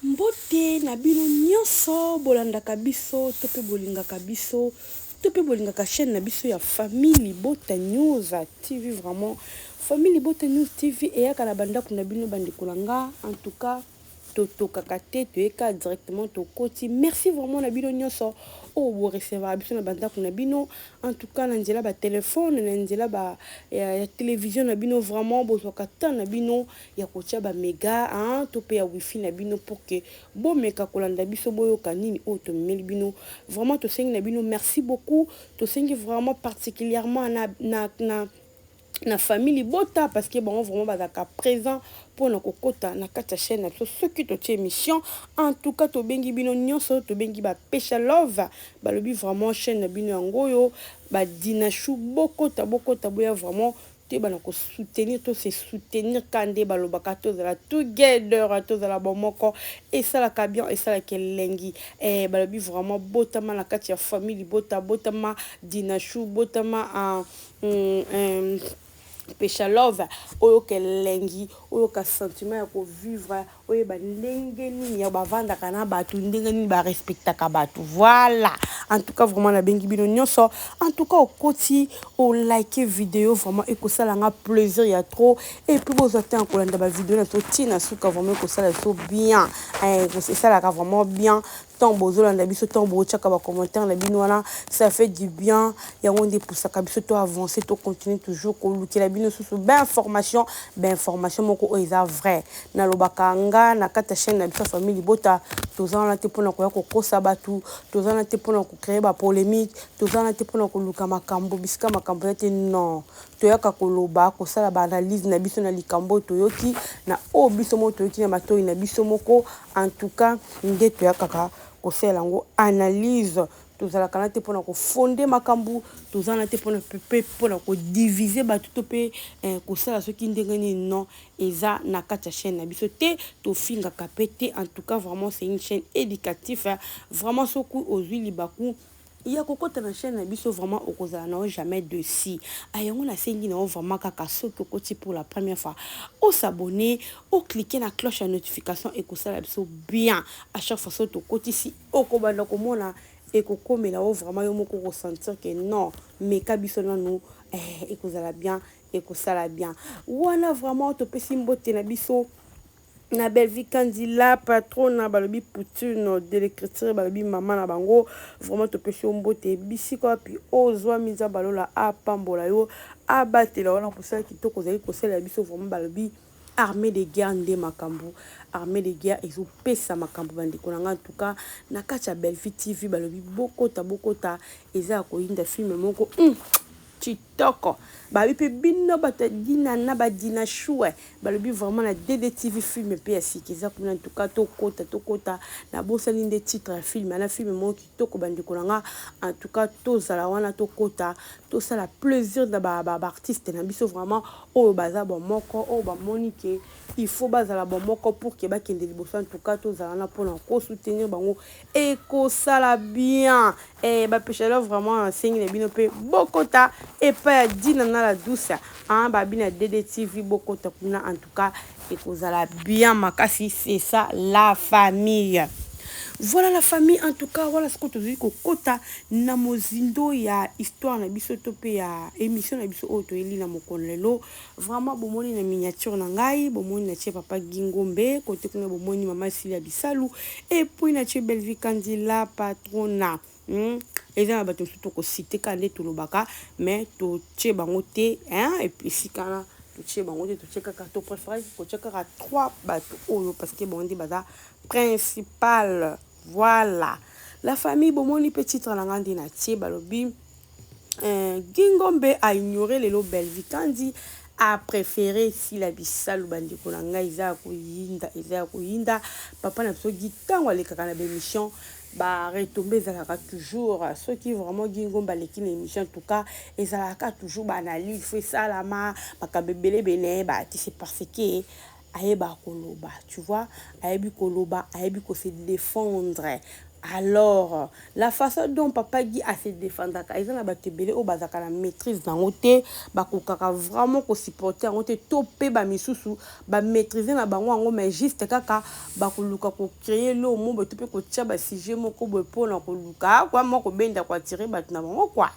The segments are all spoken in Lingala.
Mbote na bino nionso bolandaka biso to pe bolingaka biso to pe bolingaka chaine na biso ya famille libota news TV vraiment famille libota news TV eyaka na bandako na bino bandeko na nga en tout cas totokaka te toyeka directement tokoti merci vraiment na bino nyonso oyo borecevaka biso na bandako na bino en tout cas na nzela ba telefone na nzela ba ya, ya télévision na bino vraiment bozwaka temps na bino ya kotia ba mega hein, to pe ya wifi na bino pour que bomeka kolanda biso boyoka nini oyo tomemeli bino vraiment tosengi na bino merci beaucoup tosengi vraiment particulièrement na, na, na na famille libota parce que bango vraiment bazalaka présent mpona kokota na kati ya chaîne na biso soki totie émission. En tout cas tobengi bino nyonso, tobengi bapesha love, balobi vraiment chaîne na bino yango oyo badinashu, bokota bokota boya vraiment toyebana kosoutenir, to se soutenir ka nde balobaka tozala together, tozala bomoko, esalaka bien, esalaka elengi. Eh, balobi vraiment botama na kati ya famille libota, botama dinashu, botama uh, pesha love, oyoka elengi, oyoka sentiment ya kovivre, oyeba ndenge nini ya bavandaka na bato, ndenge nini barespectaka bato. Voilà, en tout cas vraiment nabengi bino nyonso. En tout cas okoti olike video, vraiment ekosala nga plaisir ya trop. Et puis bozwa te ya kolanda bavideo na biso ntina suka, vraiment ekosala biso bien, esalaka vraiment bien ntango bozolanda biso, ntango botiaka bacommentaire na bino wana, ça fait du bien. Yango nde epusaka biso to avancer, to continuer toujours kolukela bino susu bainformation, bainformation moko oyo eza vrai. Nalobaka nga na kati ya chaîne na biso ya famille libota, toza wana te mpona koya kokosa bato, toza wana te mpona kocréer bapolémique, toza wana te mpona koluka makambo bisika makambo eza te. Non, toyaka koloba, kosala baanalyse na biso na likambo oyo toyoki, na oyo biso moko toyoki na matoi na biso moko. En tout cas nde toyakaka kosala yango analyse. Tozalaka na te mpona kofonder makambo, toza na te mpona mpe mpona kodiviser bato to mpe kosala soki ndenge nini. Non, eza na kati ya chaîne na biso te, tofingaka mpe te. En tout cas vraiment c'est une chaîne éducative vraiment. Soki ozwi libaku ya kokɔta na chaîne na biso, vraiment okozala na yo jamais déçu. Ayango nasengi na yo vraiment kaka soki okoti pour la première fois, os'abonner, oclique na cloche ya notification, ekosala biso bien. À chaque fois soki tokotisi, okobanda komona, ekokomela yo vraiment, yo moko kosentir ke non, meka biso nanu, ekozala bien, ekosala bien wana. Vraiment topesi mbote na biso na Belvi Kandi la patrona, balobi Poutine de l'écriture, balobi mama na bango. Vraiment topesi yo mbote bisika wapi ozwami. Nzambe alola apambola yo, abatela wana kosala kitoko ozali kosalela biso. Vraiment balobi armée de guerre nde makambo, armée de guerre ezopesa makambo, bandeko na nga. En tout cas na kati ya Belvi TV, balobi bokota bokota, eza ya koyinda film moko kitoko. Balobi mpe bino bato ya dina na badina shue, balobi vraiment na DDTV film mpe ya sika eza kuna. En tout cas tokota tokota, nabosani nde titre ya film na film moko kitoko, bandeko na nga. En tout cas tozala wana, tokota, tosala plaisir na baartiste na biso vraiment oyo baza bomoko, oyo bamoni ke il faut bazala bomoko pour ke bakende liboso. En tout cas tozala wana mpona kosoutenir bango, ekosala bien. Bapeshela vraiment nasengi na bino mpe bokota epai ya Dina na la douce, babi na DDTV, bokota kuna. En tout cas ekozala bien makasi. C'est ça la famille, voilà la famille. En tout cas voilà, sikoyo tozali kokota na mozindo ya histoire na biso to mpe ya émission na biso oyo toyeli na mokolo lelo. Vraiment bomoni na miniature na ngai, bomoni natie papa Gingombe kote kuna, bomoni mama Silia Bisalu et puis natie Belvi Kandi la patrona. Eza na bato mosusu tokociter kaka nde tolobaka, mais totie bango te, hein? Et puis esika wana totie bango te, totie kaka, topréféré kotia kaka trois bato oyo parce que bango nde baza principal. Voilà la famille, bomoni mpe titre na ngai nde natie, balobi Gingombe a ignoré lelo Belvi Kandi, a préféré Sila Bisalu. Bandeko na ngai, eza ya koyinda, eza ya koyinda. Papa na biso Gi, ntango alekaka na baémission, baretombées ezalaka toujours. Soki vraiment Gingombe aleki na émission, en tout cas ezalaka toujours baanalyse fo esalama, makambo ebele ebele bati. C'est parce que ayeba koloba, tu vois, ayebi koloba, ayebi kose défendre. Alors, la façon dont Papa Guy a se défendaka, eza na bato ebele oyo bazalaka na maîtrise nango te, bakokaka vraiment kosupporter yango te, to mpe bamisusu bamaîtrise na bango yango, mais juste kaka bakoluka kocréer lo mo boye to mpe kotia basujet moko boye mpona koluka kwa mwa kobenda, koattirer bato na bango quoi.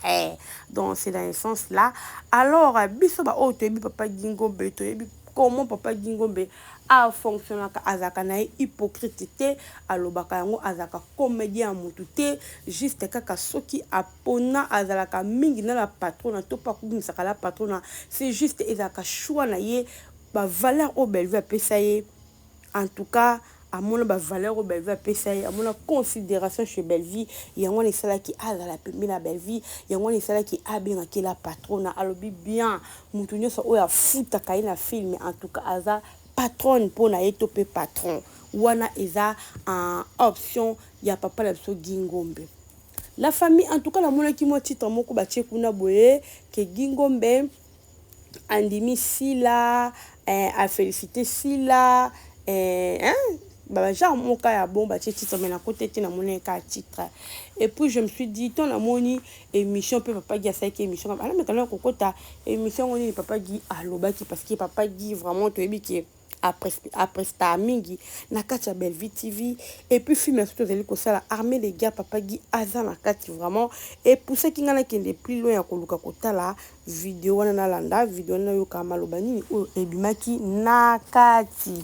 Donc c'est dans ce sens là. Alors biso baoyo toyebi Papa Guy Ngombe, toyebi comment Papa Guy Ngombe afonctionnaka. Azalaka na ye hypocrite te, alobaka yango, azalaka comédien ya motu te. Juste kaka soki apona azalaka mingi na la patrona to mpe akumisaka la patrona, c'est juste ezalaka choix na ye. Bavaleur oyo Bellevue apesa ye, en tout cas amona bavaleur oyo Bellevue apesa ye, amona considération chez Bellevue, yango wana esalaki azala pembeni na Bellevue, yango wana esalaki abengaki la patrona. Alobi bien, motu nyonso oyo afutaka ye na film, en tout cas aza patronne mpo na ye to mpe patron. Wana eza en option ya papa na biso Guy Ngombe. La famille, en tout cas namonaki mwa titre moko batie kuna boye ke Guy Ngombe andimi Sila, afélicité Sila, hein? Bagenre moko ya bon, batie titre, mais nakota te, namoni kaka titre et puis je me suis dit, to namoni émission mpe Papa Guy asalaki émission, alamekana kokota émission ngo nini Papa Guy alobaki, parce que Papa Guy vraiment toyebi ke apresta mingi na kati ya Bellevue TV. Et puis film ya soki tozali kosala Armée de guerre, Papa Guy aza na kati. Vraiment epusaki ngai nakende plus loin ya koluka kotala video wana, nalanda video wana, nayoka maloba nini oyo ebimaki na kati,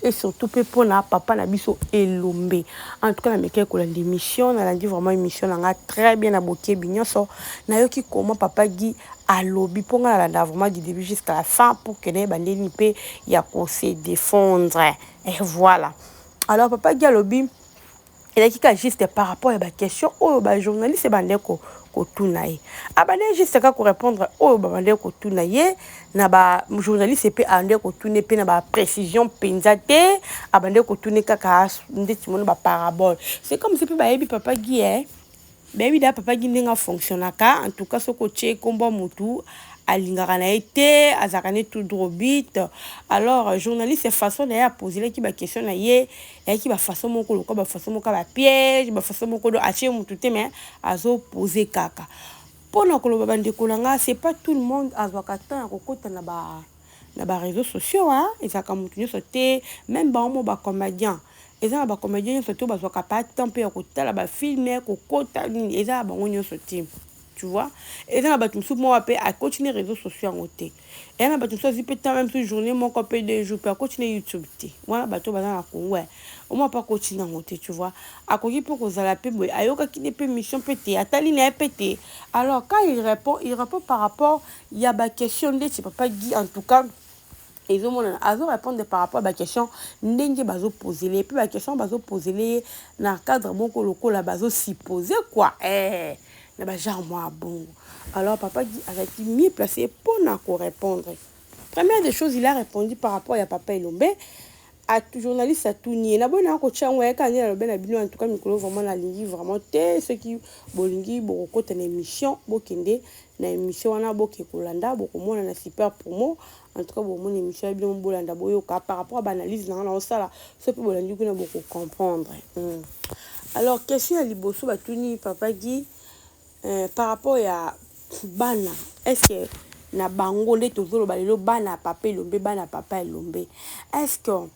et surtout mpe mpona papa na biso Elombe. En tout cas namekaki kolanda émission, nalandi vraiment émission na nga très bien na bokebi nyonso. Nayoki comment Papa Guy alobi, mpo nga nalanda vraiment du début jusqu'à la fin pour ke nayeba ndeni mpe ya kose défendre. Et voilà, alors Papa Guy alobi elaki kaka juste par rapport ya baquestion oyo bajournaliste bandeko kotuna ye, abandeki juste kaka korépondre oyo babandeki kotuna ye na bajournaliste, mpe abandeki kotuna mpe na baprécision mpenza te, abandeki kotuna kaka ndeti mona baparabole. C'est comme si mpe bayebi Papa Guy, bayebi da Papa Guy ndenge afonctionnaka. En tout cas soki otie nkombo motu alingaka na ye te, azalaka ne tout droit. Alors journaliste, façon na ye aposelaki baquestion na ye eyaki bafaçon moko lokola bafaçon moko ya bapiège, bafaçon moko do atie motu te, mais azopose kaka mpona koloba. Bandeko na nga, c'est pas tout le monde azwaka temps ya kokota na baréseaux sociaux. Ezalaka motu nyonso te, même bango mo bacomédien, eza na bacomédien nyonso te bazwaka pa temps mpe ya kotala bafilm, kokota nini, eza na bango nyonso te, tu vois. Eza na bato mosusu moko mpe akotini réseaux sociaux yango te. Eza na bato mosusu azwi mpe temps, même so journée moko mpe 2 jours mpe akotini YouTube te. Wana bato baza na Congo, omwa mpe akotini yango te, tu vois. Akoki mpe kozala mpe boye, ayokaki nde mpe mission mpe te, atali na ye mpe te. Alors quand il répond, il répond par rapport ya baquestion ndeti Papa Guy, en tout cas ezomonana azorépondre par rapport à baquestion ndenge bazopozele ye, mpe baquestion bazopozele ye na cadre moko lokola bazosupposer quoi, na bagenre mwa bongo. Alors Papa Guy azalaki mieux placé mpona korépondre. Première des choses, il a répondu par rapport ya papa Elombe. Journaliste atuni ye, naboyi na kotia yango, ayaka nde nalobe na bino. En tout cas mikolo vraiment nalingi vraiment te. Soki bolingi bokokota na émission, bokende na émission wana, boke kolanda, bokomona na Super Promo. En tout cas bomona émission ya bino, bolanda, boyoka par rapport à baanalyse na nga na osala. So mpe bolandi kuna, bokocomprendre. Alors question ya liboso batuni Papa Guy, par rapport ya bana, est ce que na bango nde tozoloba lelo, bana ya papa Elombe, bana ya papa Elombe, est ce que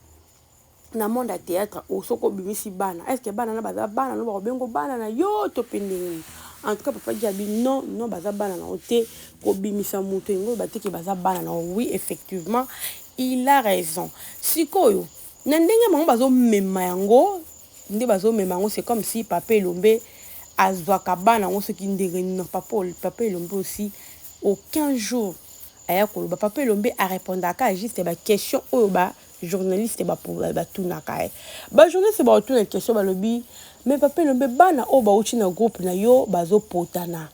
na monde ya théâtre oyo soki obimisi bana, est ce que bana na baza bana no, bakobengo bana na yo to mpe ndenge nini? En tout cas Papa Guy alobi non, non, baza bana na yo te, kobimisa moto yango oyeba te ke baza bana na yo. Oui, effectivement il a raison. Sikoyo na ndenge bango bazomema yango, nde bazomema yango, c'est comme si papa Elombe azwaka bana yango soki ndenge nini. Papa Elombe aussi, aucun jour aya koloba. Papa Elombe arépondaka juste baquestion oyo bajournaliste batunaka ye. Bajournaliste baotuna question, balobi: mais papa Elombe, bana oyo bauti na groupe na yo bazopotana,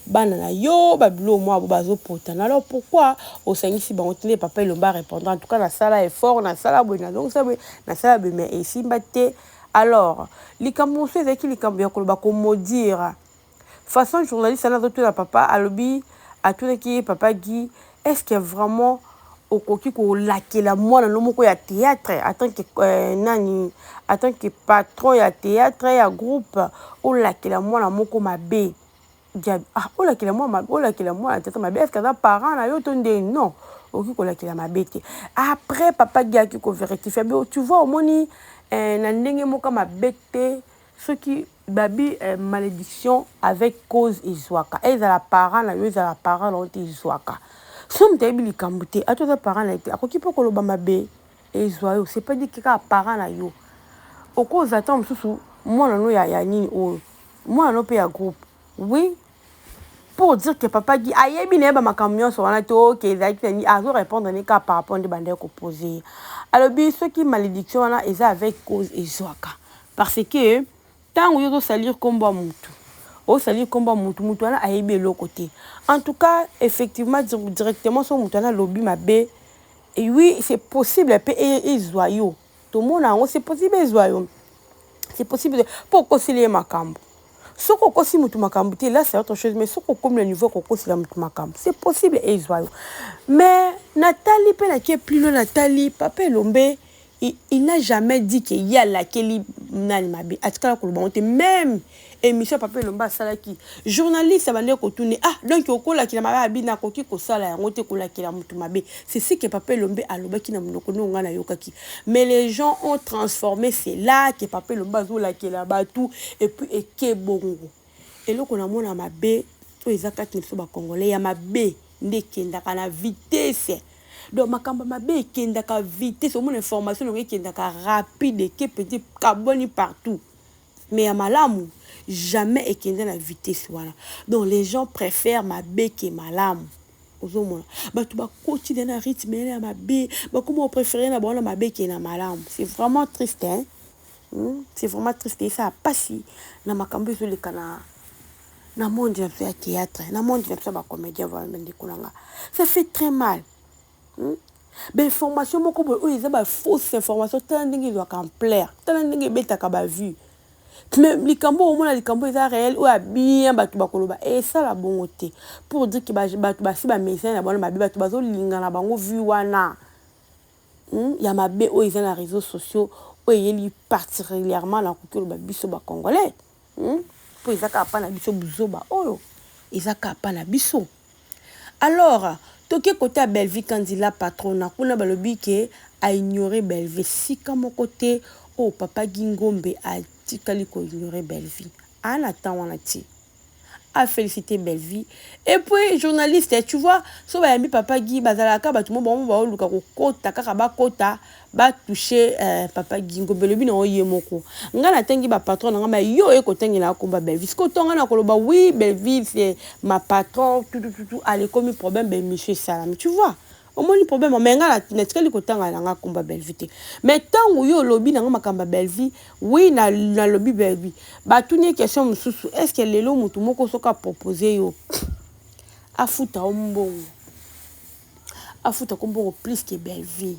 bana na yo babilo mwa bo bazopotana, alors pourquoi osangisi bango te? Nde papa Elombe arépondre: en tout cas nasala effort, nasala boye, nazongisa boye, nasala boye, mais esimba te. Alors likambo mosusu ezalaki likambo ya koloba komaudire. Façon journaliste wana azotuna papa, alobi, atunaki ye Papa Guy: est ce que vraiment Okoki kolakela mwana no moko ya théâtre en tant que nani, en tant que patron ya théâtre, ya groupe, olakela mwana moko mabe? Ah, olakela mwana, olakela mwana théâtre mabe, est ce que aza parent na yo to ndeni? Non, okoki kolakela mabe te. Après, papa Gi aki kovérifier. Tu vois, omoni na ndenge moko mabe te. Soki babi malédiction avec cause ezwaka, ezala parent na yo, ezala parent na yo te, ezwaka. So moto ayebi likambo te, ata oza parent na ye te, akoki mpe koloba mabe, ezwa yo. C'est pas dit kaka parent na yo. Okozala ntango mosusu mwana no ya nini oyo, mwana no mpe ya groupe. Oui, pour dire que papa Gi ayebi na ye bamakambo nyonso wana te. Oke, ezalaki nani azorépondre ne kaka par rapport nde bandaki kopose ye. Alobi soki malédiction wana eza avec cause, ezwaka, parce que ntango yo ozosalir nkombo ya mutu, osalir nkombo ya mutu, mutu wana ayebi eloko te. En tout cas, effectivement, directement, so mutu wana alobi mabe, et oui, c'est possible mpe ezwa yo. Tomona yango, c'est possible ezwa yo, c'est possible mpo okoseli ye makambo. Soki okosi mutu makambo te, là c'est autre chose, mais soki okomi na niveau kokosela mutu makambo, c'est possible ezwa yo. Mais natali mpe, nakie plus loin, natali papa Elombe, il n'a jamais dit que ye alakeli nani mabe. Atikala koloba ngo te. Même émission papa Elombe asalaki, journaliste abandeki kotuni: "Ah, donc okolakela mabe?" Abi: "Nakoki kosala yango te, kolakela motu mabe." C'est ce que papa Elombe alobaki na monoko ndongo ngai nayokaki. Mais les gens ont transformé cela que papa Elombe azolakela bato, et puis eke bongo. Eloko namona mabe oyo eza kati na biso bacongolais, ya mabe nde ekendaka na vitesse. Donc makambo mabe ekendaka vitesse, omona information nango ekendaka rapide, eke petit kaboni partout, mais ya malamu jamais ekende na vitesse wana. Donc les gens préfèrent mabe ke malamu. Ozomona bato bakoti na rythme ya mabe, bakoma opréféré na bango na mabe ke na malamu. C'est vraiment triste, hein? C'est vraiment triste. Esala mpasi na makambo ezoleka na monde na biso ya théâtre, na monde na biso ya bacomédien. Bandeko na nga, ça fait très mal, Bainformation moko boye oyo eza bafausse information, tala ndenge ezwaka ampleur, tala ndenge ebetaka bavue. Mais likambo omona, likambo eza réel, oyo abien, bato bakoloba esala bongo te. Pour dire que bato basi bamesana na bango mabe, bato bazolinga na bango vue wana ya mabe oyo eza na réseaux sociaux, oyo eyeli particulièrement, nakoki oloba, biso bacongolais, Mpo eza kaka mpa na biso, buzoba oyo eza kaka mpa na biso. Alors toke kote ya Bellevie Kandila patrona. Kuna balobi ke aignore Bellevie esika moko te. Oyo papa Gingombe atikali koignore Bellevie aa na temps wana ti afélicité Bellevie. Et puis journaliste, tu vois, so bayambi papa Gi, bazalaka bato mo bango baoluka kokota kaka, bakota batouche papa Gi Ngombe. Elobi nango ye moko: "Ngai natangi bapatron na ngai, ma yo oye kotangela komba Bellevie." Sikoyo ntonga na koloba: "Oui, Bellevie c'est ma patron," tutututu, alekomi problème, baémission esalami. Tu vois, omoni problème. Mais ngai natikali kotanga na nga komba Bellevie te. Mais ntango yo olobi nanga makambo ya Bellevie, oui, nalobi Bellevie. Batuni ye question mosusu: "Est ce que lelo motu moko soki apropose yo, afuta yo mbongo, afuta ko mbongo plus que Bellevie,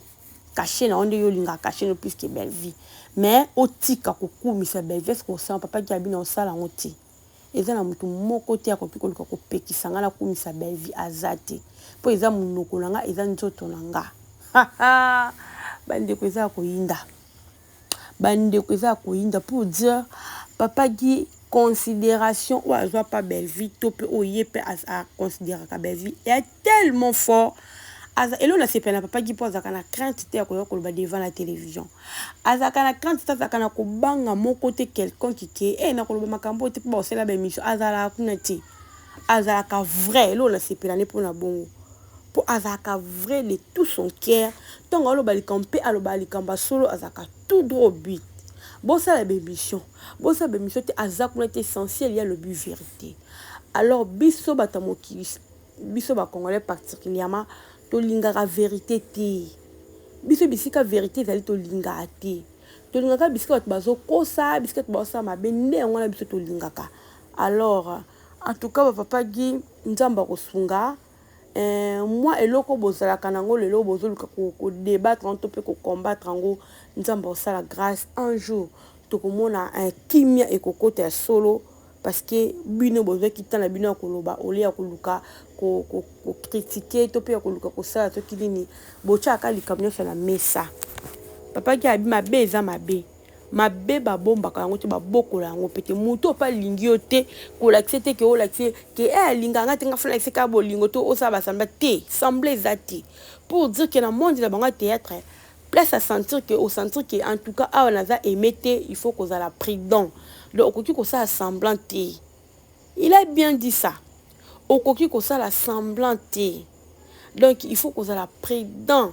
cachet na yo nde yo olingaka, cachet no plus que Bellevie, mais otika kokumisa Bellevie, est ce que osala?" Papa Gi na osala yango te. Eza na motu moko te akoki koluka kopekisa nga nakumisa Bellevie, aza te, mpo eza monoko na nga, eza nzoto na nga. Bandeko, eza ya koyinda. Bandeko, eza ya koyinda. Pour dire papa Gi, considération oyo azwa pa Bellevie, to mpe oyo ye mpe aconsidéraka Bellevie, ya tellement fort. Aza eloko nasepela na papa Gi, mpo azalaka na crainte te ya koya koloba devant la télévision. Azalaka na crainte te, azalaka na kobanga moko te quelconque ke e na koloba makambo oyo te mpo bakosala baémission. Azalaka kuna te, azalaka vrai. Eloko nasepela nde mpona bongo, mpo azalaka vrai de tout son cœur. Ntongo aloba likambo mpe aloba likambo ya solo, azalaka tout droit au but. Bosala baémission, bosala baémission te, aza kuna te. Essentiel, ye alobi vérité. Alors biso bato ya mokili, biso bacongolais particulièrement, tolingaka vérité te. Biso bisika vérité ezali, tolingaka te. Tolingaka bisika bato bazokosa, bisika bato bazosala mabe, nde yango wana biso tolingaka. Alors en tout cas, bapapa Gi, Nzambe akosunga. Mwa eloko bozalaka nango lelo, bozoluka kodébattre yango to mpe kocombattre yango, Nzambe akosala grâce. Un jour tokomona kimia ekokota ya solo. Parce que bino bozwaki temps na bino ya koloba au lieu ya koluka ko, ko, ko critiquer to mpe ya koluka kosala soki nini, botyaka likambo nyonso na mesa. Papa Guy abi mabe eza mabe. Mabe babombaka yango te, babokola yango mpe te. Moto oyo mpe alingi yo te, kolakisa te ke olakisa ke eh, alingaka nga te, nga fona lakisa kaka bolingo to osala basemblant te. Semblant eza te. Pour dire que na monde na bango ya théâtre, place à sentir que osentir que en tout cas awa naza aimé te, il faut kozala prudent. Donc okoki kosala semblant te. Il a bien dit ça. Okoki kosala semblant te. Donc il faut kozala prudent.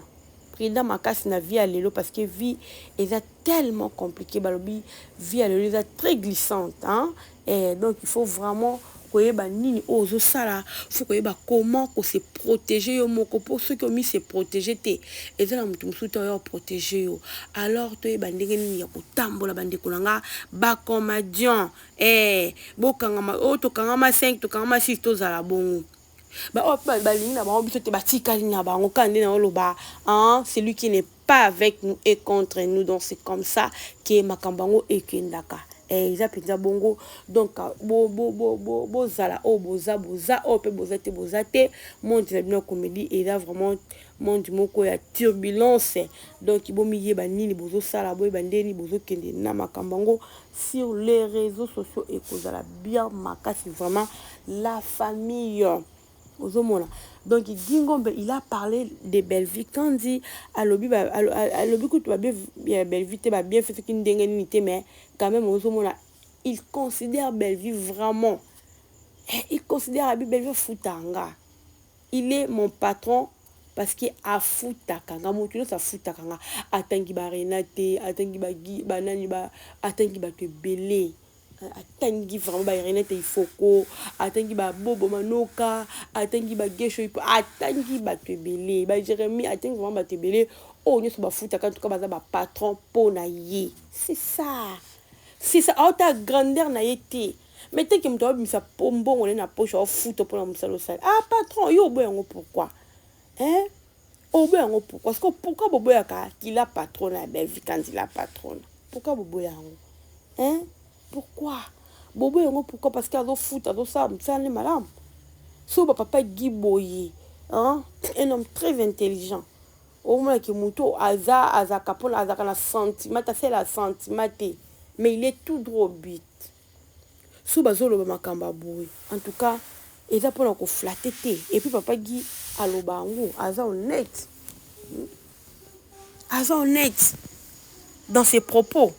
Prudent makasi na vie ya lelo parce que vie eza tellement compliqué. Balobi vie ya lelo eza très glissante, hein? Et donc il faut vraiment koyeba nini oyo ozosala, faut koyeba comment ko se protéger yo moko, mpo soki omi se protéger te, eza na moto mosusu te oyo protéger yo. Alors toyeba ndenge nini ya kotambola. Bandeko na nga bacomédien, eh, bokangama oyo tokangama 5, tokangama 6, tozala bongo. Baoyo mpe balingi na bango biso te, batikali na bango kaka nde na oloba, hein, celui qui n'est pas avec nous est contre nous. Donc c'est comme ça ke makambo yango ekendaka. Eza mpenza bongo. Donc bozala oyo boza, boza oyo mpe boza te, boza te. Monde na bino ya comédie eza vraiment monde moko ya turbulence. Donc bomiyeba nini bozosala, boyeba ndeni bozokende na makambo yango sur les réseaux sociaux, ekozala bien makasi vraiment, la famille. Ozomona, donc Guy Ngombe, il a parlé de Bellevue Kandi. Alobi, alobi kutu babien ya Bellevue te, babien fait soki ndenge nini te, mais quand même ozomona, il considère Bellevue vraiment, il considère abi Bellevue futanga, il est mon patron parce que afutaka nga, moto nyonso afutaka nga. Atangi barena te, atangi banani, atangi bato ebele, atangi vraiment barenate ifoko, atangi babobo manoka, atangi bagesho, atangi bato ebele, bajeremi, atangi vraiment bato ebele oyo nyonso bafutaka. En tout cas baza bapatron mpo na ye. C'est ça, c'est ça. Aota grandeur na ye te, mais teke moto aobimisa mbongo ne na poche, aofuta mpona mosala osala. Ah, patron, yo oboya yango pourquoi, hein? Oboya yango pourquoi? Parce que pourquoi boboyaka kila patron ya Bellevue Kandi, la patronne? Pourquoi boboya yango, hein? Pourquoi boboya yango? Pourquoi? Parce que azofuta, azosala mosala nde malamu. So bapapa Guy boye, hein? Un homme très intelligent, omonaki moto aza azalaka mpona azalaka na sentiment te, asala sentiment te, mais il est tout droit au but. So bazoloba makambo ya boye, en tout cas eza mpona koflatter te. Et puis papa Guy aloba yango, aza honnête, aza honnête dans ses propos,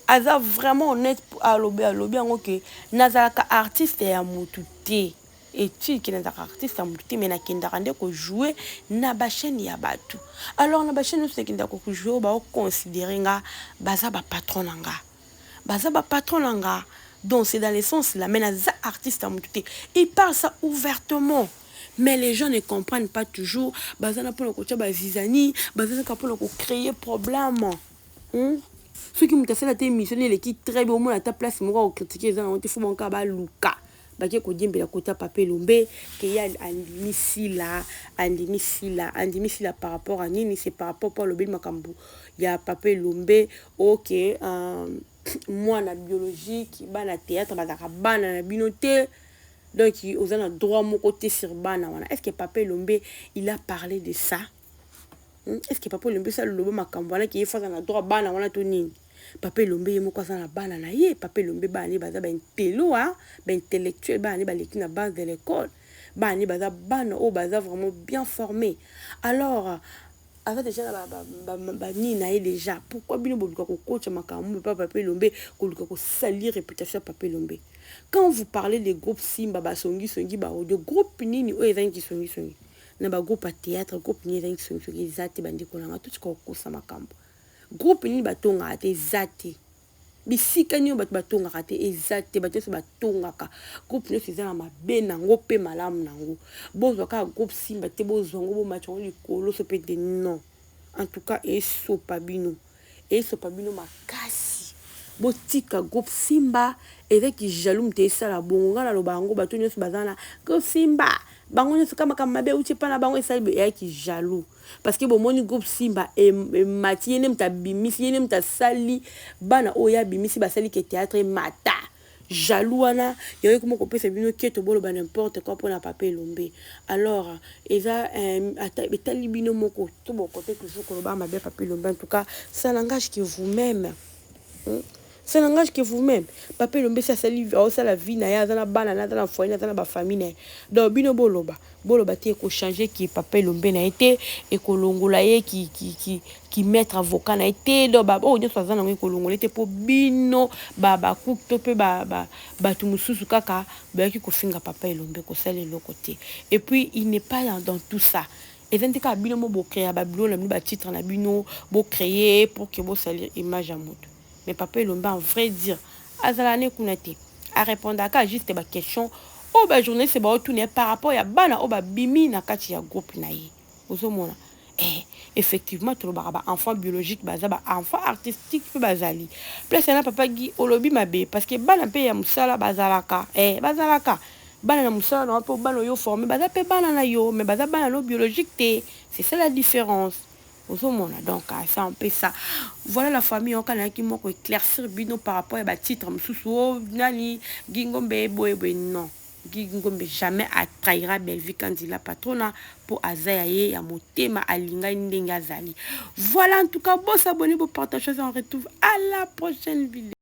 aza vraiment honnête. Alobi, alobi yango ke nazalaka artiste ya motu te, etiki nazalaka artiste ya motu te, mais nakendaka nde kojouer na bachaîne ya bato. Alors na bachaîne nyonso nakendaka kojouer, oyo baoconsidérer nga baza bapatron na nga, baza bapatron na nga. Donc c'est dans le sens là, mais naza artiste ya motu te. Il parle ça ouvertement, mais les gens ne comprennent pas toujours. Baza na mpona kotia bazizani, baza kaka mpona kocréer problème, Soki moto asala te émission eleki très bien, omona ata place moko akocritiquer eza nango te. Fo bango baluka bake kodiembela kota Papa Elombe ke ye andimi sila, andimi sila, andimi sila par rapport à nini? C'est par rapport mpo alobeli makambo ya Papa Elombe. Ok, mwana biologique, bana théâtre bazalaka bana na bino te, donc oza na droit moko te sur bana wana. Est ce que Papa Elombe, il a parlé de ça? Est ce que Papa Elombe osala loba makambo wana ke ye fo aza na droit bana wana to nini? Papa Elombe ye moko aza na bana na ye. Papa Elombe, bana ne baza baintello, baintellectuel, bana ne baleki na base de l'école, bana ne baza bana oyo baza vraiment bien formé. Alors aza déjà na banini na ye déjà. Pourquoi bino boluka kokotya makambo pa Papa Elombe, koluka kosalir réputation ya Papa Elombe? Quand vous parlez de groupe Simba, basongisongi, baaudio, groupe nini oyo ezangi songisongi na bagroupe ya théâtre? Groupe nini ezangi songisongi? Eza te, bandeko nanga. Totika kokosa makambo. Groupe nini batongaka te? Eza te. Bisika nini bato batongaka te? Eza te. Bato nyonso batongaka. Groupe nyonso eza na mabe nango mpe malamu nango. Bozwa kaka groupe Simba te, bozwa yango, bomatya yango likolo so mpe te. Non, en tout cas esopa bino, esopa bino makasi. Botika groupe Simba, ezaki jaloux moto esala bongo. Ngai naloba yango, bato nyonso baza na groupe Simba, bango nyonso ka makambo mabe euti epa na bango. Esali eyaki jaloux parce que bomoni groupe Simba emati, ye nde moto abimisi, ye nde moto asali bana oyo abimisi, basali ke théâtre emata. Jaloux wana yango ekoma kopesa bino keto, boloba n'importe quoi mpona Papa Elombe. Alors eza etali bino moko to bokote toujours koloba mabe Papa Elombe. En tout cas, ça n'engage que vous-même, Ça n'engage que vous-même. Papa Elombe si asali, aosala vie na ye, aza na bana na, aza na foyer, aza na bafamille na ye. Donc bino boloba, boloba te, ekochange ki Papa Elombe na ye te, ekolongola ye ki maître avocat na ye te. Donc oyo nyonso aza nango, ekolongola ye te, mpo bino bakuke to mpe bato mosusu kaka bayaki kofinga Papa Elombe, kosala eloko te. Et puis il n'est pas dans tout ça. Eza nde kaka bino mo bocréa babilo na bino, batitre na bino bocréer pour que bosalir image ya moto. Mais Papa Elombe, en vrai dire, azala ne kuna te, arépondaka juste baquestion oyo bajournaliste baotuna par rapport ya bana oyo babimi na kati ya groupe na ye. Ozomona, effectivement, tolobaka baenfant biologique baza, baenfant artistique mpe bazali. Place yana, Papa Guy, olobi mabe, parce que bana mpe ya mosala bazalaka, bazalaka bana na mosala na mpe bana oyo forme, baza mpe bana na yo, mais baza bana no biologique te. C'est ça la différence. Ozomona, donc c'est un peu ça. Voilà la famille, okanaki moko éclaircir bino par rapport ya batitre mosusu o nani Gingombe boye boye. Non, Gingombe jamais atrahira Bellevue Kandila Patrona, mpo aza ya ye ya motema, alingai ndenge azali. Voilà, en tout cas, bosabonner, bopartage. On retrouve à la prochaine vidéo.